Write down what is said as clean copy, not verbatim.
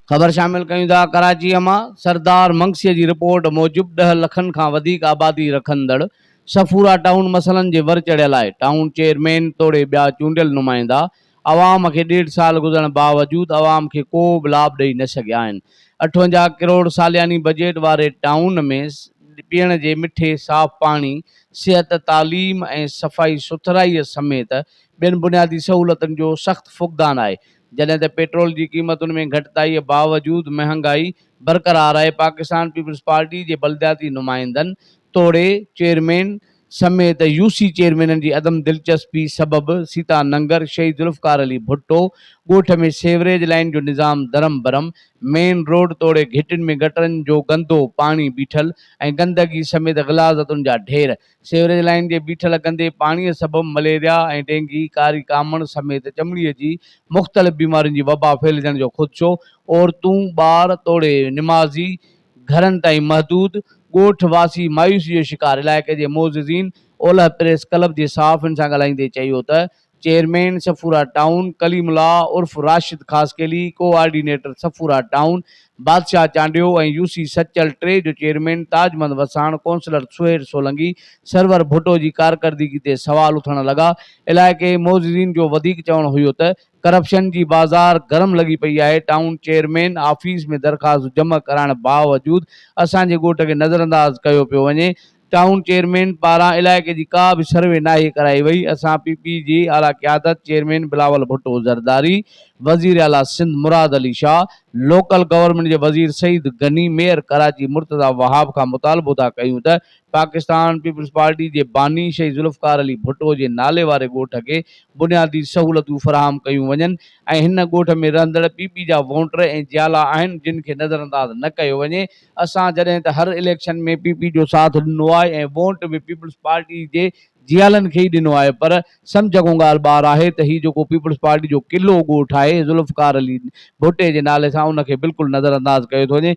خبر شامل ڪيون ٿا ڪراچيء مان سردار منگسيء جي رپورٽ موجب ڏهه لکن کان وڌيڪ آبادي رکندڙ صفورا ٽائون مسئلن جي ور چڙهيل آهي، ٽائون چيئرمين توڙي ٻيا چونڊيل نمائندا عوام کي ڏيڍ سال گذرڻ باوجود عوام کي ڪو به لاڀ ڏئي نه سگهيا آهن، 58 ڪروڙ سالياني بجيٽ واري ٽائون ۾ پيئڻ جي مٺي صاف پاڻي، صحت، تعليم ۽ صفائي سٿرائيء سميت ٻين بنيادي سهولتن جو سخت فقدان آهي، جڏهن ته پيٽرول جي قيمتن ۾ گهٽتائيء باوجود مهانگائي برقرار آهي، پاڪستان پيپلز پارٽي جي بلدياتي نمائندن توڙي چيئرمين سميت يو سي چيئرمينن جي عدم دلچسپي سبب سيتا ننگر، شهيد ذوالفقار علي ڀٽو ڳوٺ ۾ سيوريج لائين جو نظام درهم برهم، مين روڊ توڙي گهٽين ۾ گٽرن جو گندو پاڻي بيٺل ۽ گندگي سميت غلاظتن جا ڍير، سيوريج لائين جي بيٺل گندي پاڻيء سبب مليريا ۽ ڊينگي، ڪاري ڪامڻ سميت چمڙيء جي مختلف بيمارين جي وبا ڦهلجڻ جو خدشو، عورتون، ٻار توڙي نمازي گهرن تائين محدود، ڳوٺ واسي مايوسي جو شڪار، علائقي جي معززين اولهه پريس ڪلب جي صحافين سان ڳالهائيندي چيو ته chairman Safoora town Kaleem Ullah عرف Rashid Khaskheli, coordinator Safoora town Badshah Chandio ۽ U C Sachal ٽي جو چيئرمين تاج محمد وساڻ، ڪونسلر سهيل سولنگي، سرور ڀٽو جي ڪارڪردگي تي سوال اٿڻ لڳا. علائقي معززين جو وڌيڪ چوڻ هيو ته ڪرپشن جي بازار گرم لڳي پئي آهي، ٽائون چيئرمين آفيس ۾ درخواستون جمع ڪرائڻ باوجود اسان جي ڳوٺ کي نظرانداز ڪيو پيو وڃي، ٽائون چيئرمين پاران علائقي جي ڪا به سروي ناهي ڪرائي وئي، اسان پي پي جي اعليٰ قيادت چيئرمين بلاول ڀٽو زرداري، وزير اعليٰ سنڌ مراد علي شاهه، لوڪل گورنمينٽ جي وزير سعيد غني، ميئر ڪراچي مرتضيٰ وهاب کان مطالبو ٿا ڪيون ته پاڪستان پيپلز پارٽي جي باني شهيد ذوالفقار علي ڀٽو جي نالي واري ڳوٺ کي بنيادي سهولتون فراهم ڪيون وڃن ۽ هن ڳوٺ ۾ رهندڙ پي پي جا وونٽر ۽ جيالا آهن جن کي نظرانداز نه ڪيو وڃي اسان جڏهن ته هر اليڪشن ۾ پي پي جو ساٿ ڏنو آهي ۽ وونٽ به پيپلز پارٽي جي جيالن کي ئي ڏنو آهي پر سمجهه کان ڳالهه ٻاهر آهي ته هي جيڪو پيپلز پارٽي جو قلعو ڳوٺ آهي ذوالفقار علي ڀٽي جي نالي سان ان کي بلڪل نظر انداز ڪيو ٿو وڃي.